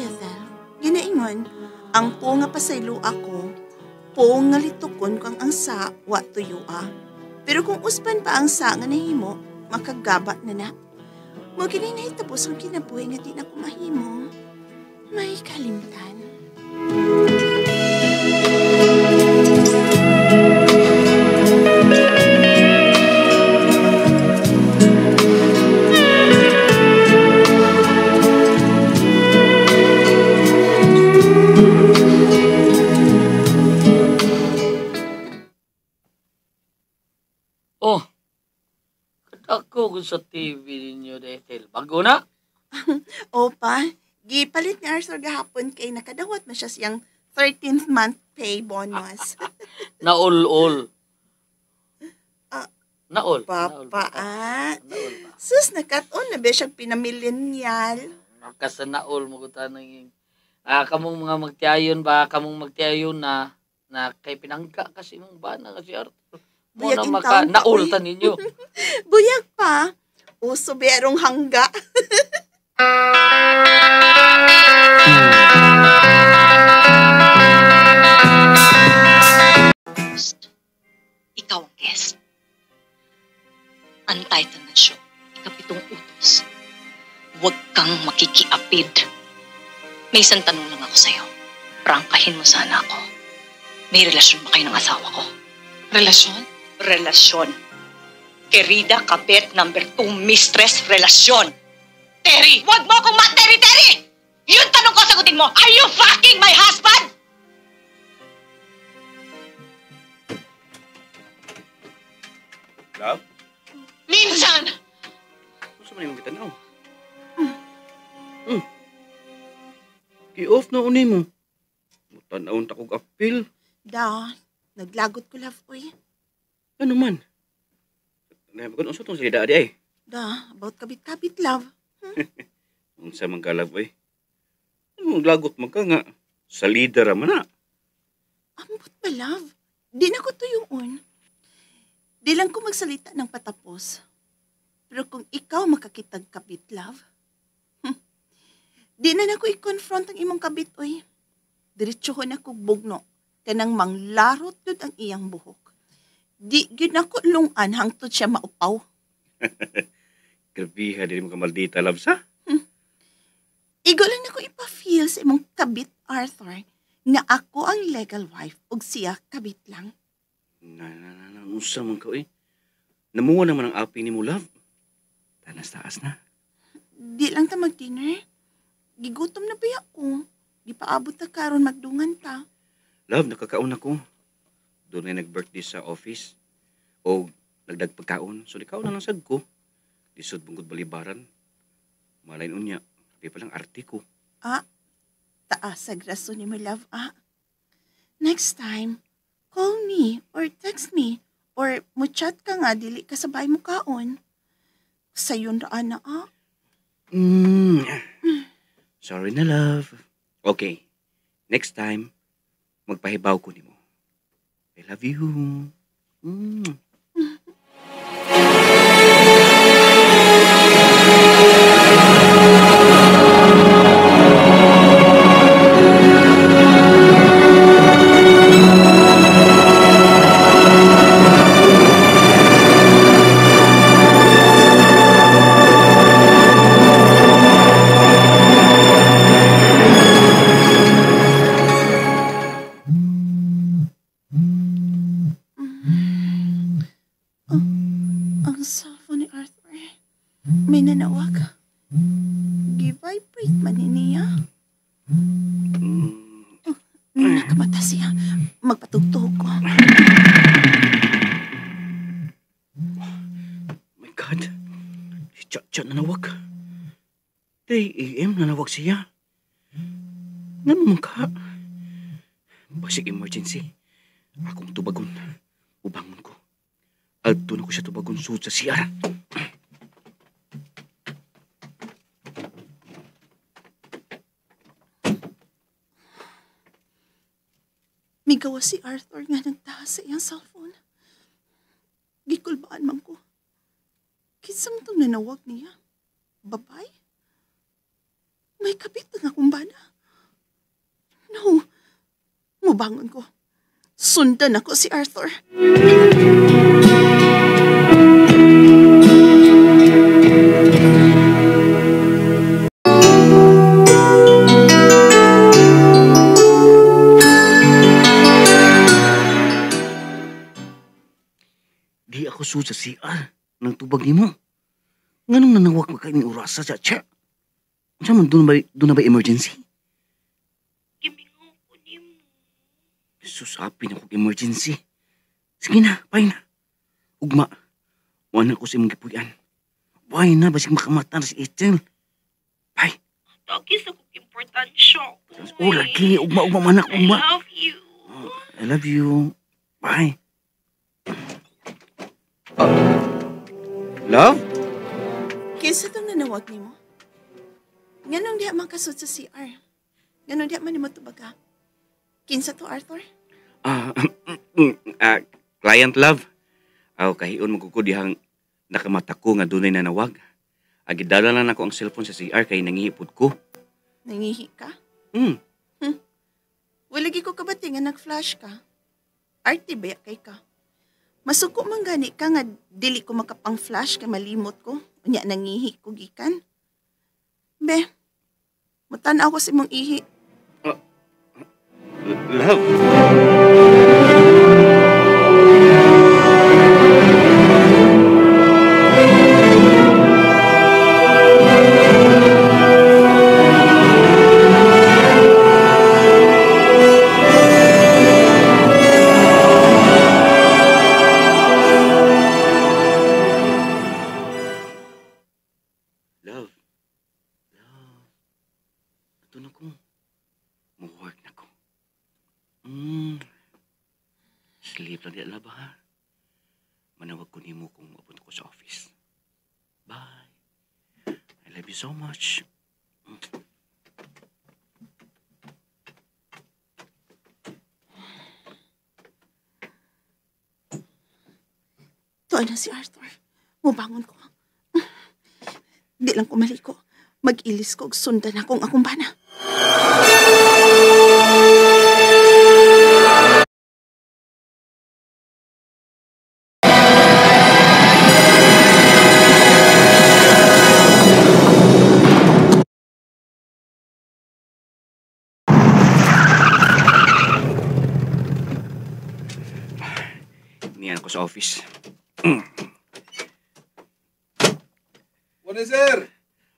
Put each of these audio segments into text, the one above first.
Ethel. Ginaingon, ang po nga pasaylo ako, po nga litukon kung ang sa wa tuyua. Pero kung uspan pa ang sa nga nahimo, makagaba na na. Mo gini nahitabo sa kinabuhi nga di na ko mahimo. May kalimtan. Oh, kadako ko sa TV ninyo, Ethel. Bago na? Opa, gipalit ni Arthur gahapon kay nakadawat man siya siyang 13th month pay bonus. Naul-ul. Naul. Papa, ah. Naul ba? Sus, nakat-on na ba siyang pinamillennial? Nakasa naul mo ko tanong. Kamong mga magtiayon ba? Kamong magtiayon na na kay pinangka kasi mong bana kasi Arthur. Mo Buyag na in maka town pa, naul uy. ta ninyo. Buyag pa. Uso berong hangga. Ikaw ang guest. Ang title ng show, Ikapitong Utos. Huwag kang makikiapid. May isang tanong lang ako sa'yo. Prangkahin mo sana ako. May relasyon ba kayo ng asawa ko? Relasyon? Relasyon. Querida, kabet, number 2, mistress, relasyon. Terry! Huwag mo akong ma-Terry-Terry! Yung tanong ko, sagutin mo! Are you fucking my husband? Love? Minsan! Gusto mo na yung kitanaw? Ki-off na uni mo. Mutanawon ta kog apil. Da, naglagot ko, love, uy. Ano man? Unsa tong salida di ay? Da, about kabit-kabit, love. Unsa man ka, love, uy? Anong lagot man ka nga? Salida ra man na. Ambot ba, love? Di na ko tuyuon. Di lang ko magsalita ng patapos. Pero kung ikaw makakitag kabit, love, di na nako i-confront ang imong kabit, uy. Diretsuhon ako bugno, kanang manglarot yun ang iyang buhok. Di gyud nako lungan hangtod siya maupaw. Grabe ha, dili mo ka maldita, love, sa? Igo lang nako ipa-feel sa imong kabit, Arthur, nga ako ang legal wife ug siya kabit lang. Na, na, na, na, unsa man ka, uy. Namuha naman ang api ni mo, love. Tanas-taas na. Di lang ta mag-dinner. Gigutom na ba ako? Di paabot ta karon magdungan ta. Love, nakakaon ako. Doon ay nag-birthday sa office. O nagdagpagkaon. So, ikaw na lang sad ko. Lisod bungkod balibaran. Malain unya. Di palang arte ko. Ah, taas sa graso ni mo, love, ah. Next time, call me or text me or mo-chat ka nga dili ka sabay mo kaon. Sayon ra na, ah. Sorry na, love. Okay. Next time, magpahibaw ko nimo. I love you. Ang cellphone ni Arthur. May nanawag. Gi-vibrate man ni niya. Nakamata siya. Magpatugtog ko. My God. Si Chacha nanawag. 3 a.m. nanawag siya. Nga naman ka? Basig emergency. Akong tubagon. Ubangon ko. Alto na ko siya tubagon sud sa CR. Migawa si Arthur nga nagtaas sa iyang cellphone. Gikulbaan man ko. Kinsa man tong nanawag niya? Babay? May kabit na akong bana. Mubangon ko. Sundan ako si Arthur. Di ako sud sa CR ng tubag nimo. Nganong nanawag makainin orasa sa Chacha? Unsa man doon na ba emergency? Gimingaw ko nimo. Susapin ako emergency. Sige na, bye na. Ugma, wala ko sa imong gipuy-an. Bye na, basig makamata na si Ethel. Bye. Tagis ako importansya. Oh, lagi. Ugma, ugma, manak, ugma. I love you. I love you. Bye. Love? Kinsa itong nanawag nimo? Nganong diha man kasud sa CR? Nganong diha man nimo tubaga? Kinsa to, Arthur? Client love. Aw, kahion mo ko dihang nakamata ko nga dunay nanawag. Agidala lang ako ang cellphone sa CR kay nangihipod ko. Nangihi ka? Hmm. Walagi ko kabati nga nag-flash ka. Arte ba kay ka? Masuko man gani ka nga dili ko makapang-flash kay malimot ko. Unya nangihi ko gikan. Be, mutan-aw ko sa imong ihi. Love. Love. Love. Ito na ko. Mo-work na ko. Sleep lang di alaba, ha? Manawag ko nimo kung maabot ko sa office. Bye. I love you so much. Tuan na si Arthur. Mubangon ko. Di lang ko maliko. Mag-ilis ko og sundan akong akong bana. Niyan ako sa office. Morning, sir.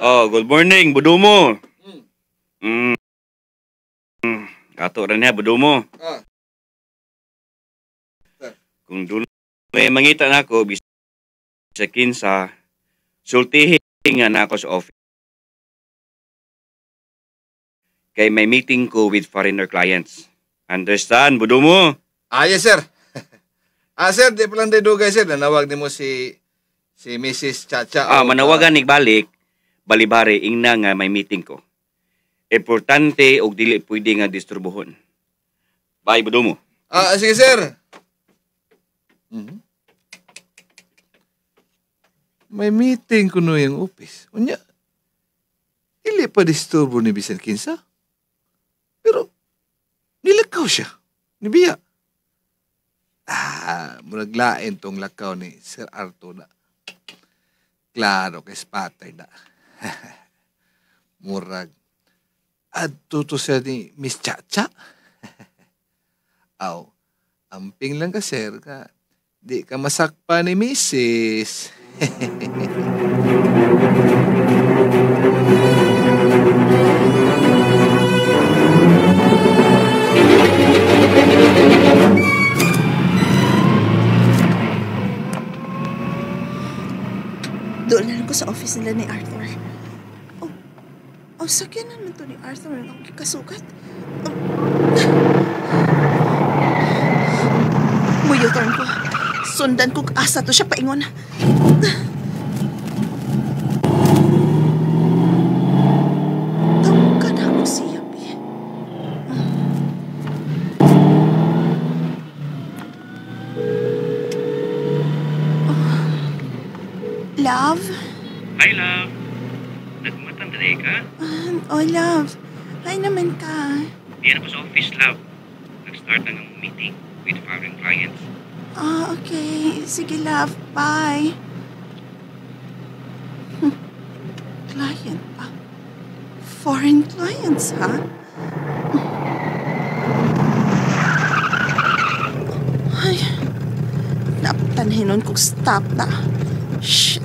Oh, good morning, Budumo. Kato rin niya, Budumo. Ah. Sir. Kung doon may mangita na ako, bisa kinsa, sultihin nga na ako sa office. Kay may meeting ko with foreigner clients. Understand, Budumo? Ah, yes, sir. Ah, sir, di pa lang dugay, sir. Nanawag ni mo si Mrs. Chacha. Ah, manawagan ni balik, balibari, ingna nga may meeting ko. Importante og dili pwede nga disturbuhon. Bye, Budumo. Ah, sige, sir. Mm-hmm. May meeting ko no yung office. Unya, dili pa disturbo ni bisan kinsa. Pero, nilakaw siya. Nibiya. Ah, muraglain tong lakaw ni Sir Arthur na. Klaro kay spatay na. Murag. Adto to siya ni Miss Chacha. Aw, amping lang ka, sir, ka. Di ka masakpa ni Mrs. Doon na lang ko sa office nila ni Arthur. Oh, sakyanan man to ni Arthur ang akong kasugat. Oh. Muyo-turn ko. Sundan ko asa to siya paingon. Tawag na ako siya, Bi. Oh. Love? Hi, love. Nagmatanda ka? Oh, love. Hi naman ka. Diyan ako sa office, love. mag-start ang among meeting with foreign clients. Ah, okay. Sige, love. Bye. Client pa? Foreign clients, ha? Ay, naptanhinon kong stop na. Shit.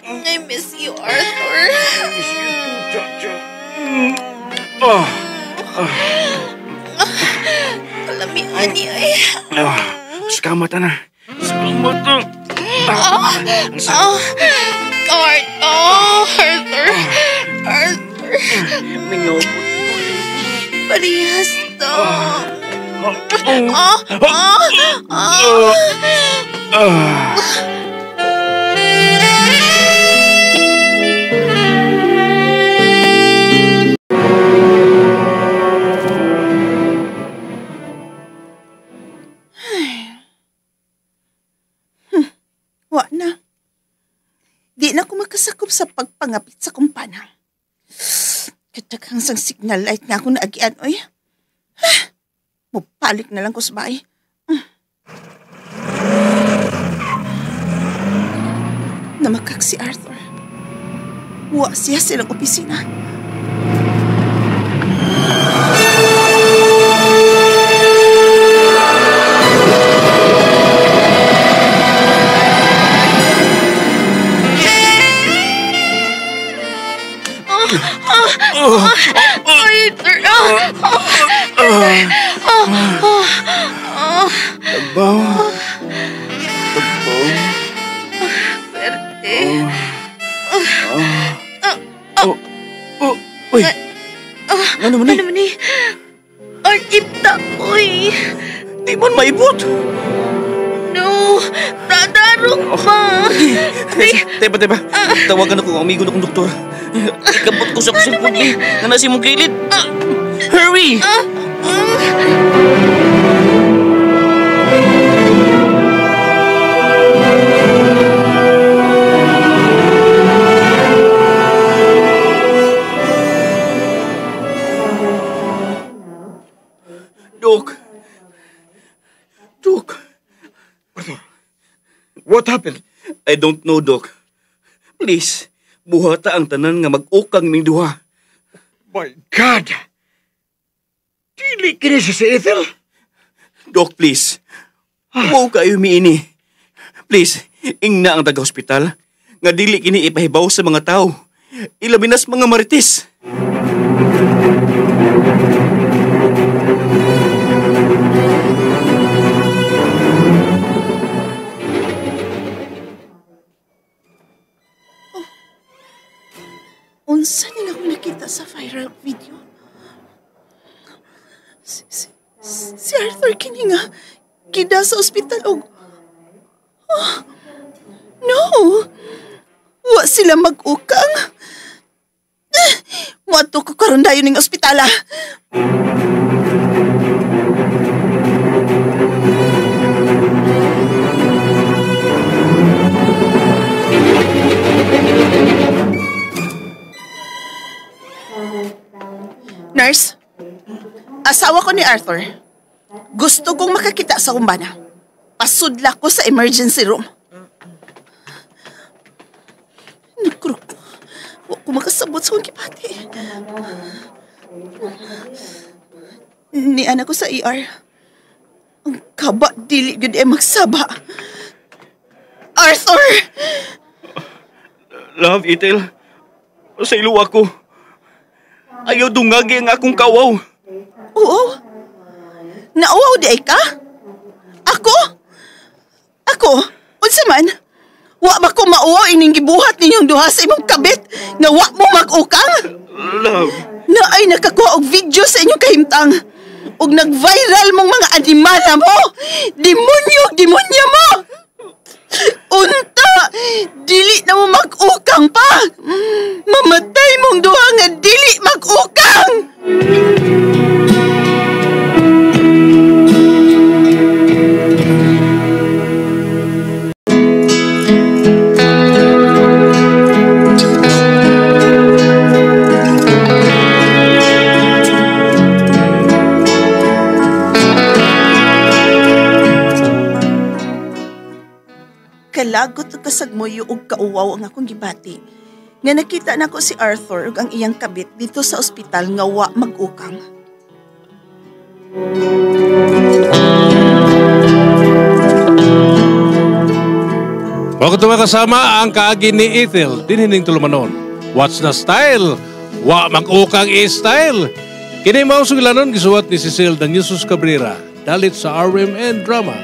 I miss you, Arthur. I miss you too, Chacha. Kalamian niya eh. Salamat na. Salamat na. Arthur. Arthur. Mingaw po. Parehas to. Wa na. Di na ko makasakop sa pagpangapit sa kumpana. Kataghang sang signal light nga ako naagian, oy. Mupalik na lang ko sa bahay. Namakak si Arthur. Wa siya silang opisina. Arthur! Tagbaw. Tagbaw. Perte. Uy. Ano man eh? Ano man eh? Artipta, uy. Di man maibot. No. Tadarong pa. Teba. Tawagan ako ang amigo na kong doktor. Ikabot ko sa akong cellphone eh. Na nasa imong kilid. Hurry! Doc. Doc. Arthur, what happened? I don't know, Doc. Please, buhata ang tanan nga mag-ukang ming duha. My God! Dili kini siya si Ethel? Doc, please. Wow kayo miini. Please, ingna ang taga-hospital nga dili kini ipahibaw sa mga tao. Ilabi nas mga marites. Unsa ni akong nakita sa viral video? Si Arthur kini nga kida sa ospital og oh, no! Wa sila mag-ukang. Muadto ko karon dayon ning ospitala. Nurse, asawa ko ni Arthur. Gusto kong makakita sa kumbana. Pasudla ko sa emergency room. Nagkurok ko. Wa ko makasabot sa akong gibati. Niana ko sa ER. Ang kaba, dili gyud ay magsaba. Arthur! Love, Ethel. Sa ilo ako. Ayaw dungagi ang akong kawaw. Oo. Nauwaw di ay ka? Ako? Ako? Unsa man? Wa ba ko mauwaw ining gibuhat ninyong duha sa imong kabit nga wa mo mag-ukang? Love. Na ay nakakuha og video sa inyong kahimtang. Og nag-viral mong mga animala mo. Demonyo, demonya mo. Kalagot ug kasagmuyo ug kauwaw ang akong gibati. Nga nakita nako si Arthur ug ang iyang kabit dito sa ospital nga wa mag-ukang. Mao kato mga kasama ang kaagi ni Ethel dinhining tulumanon. What's the style? Wa mag-ukang i-style. Kini mao sugilanon gisuwat ni Cecil Daniusos Cabrera dalit sa RMN Drama.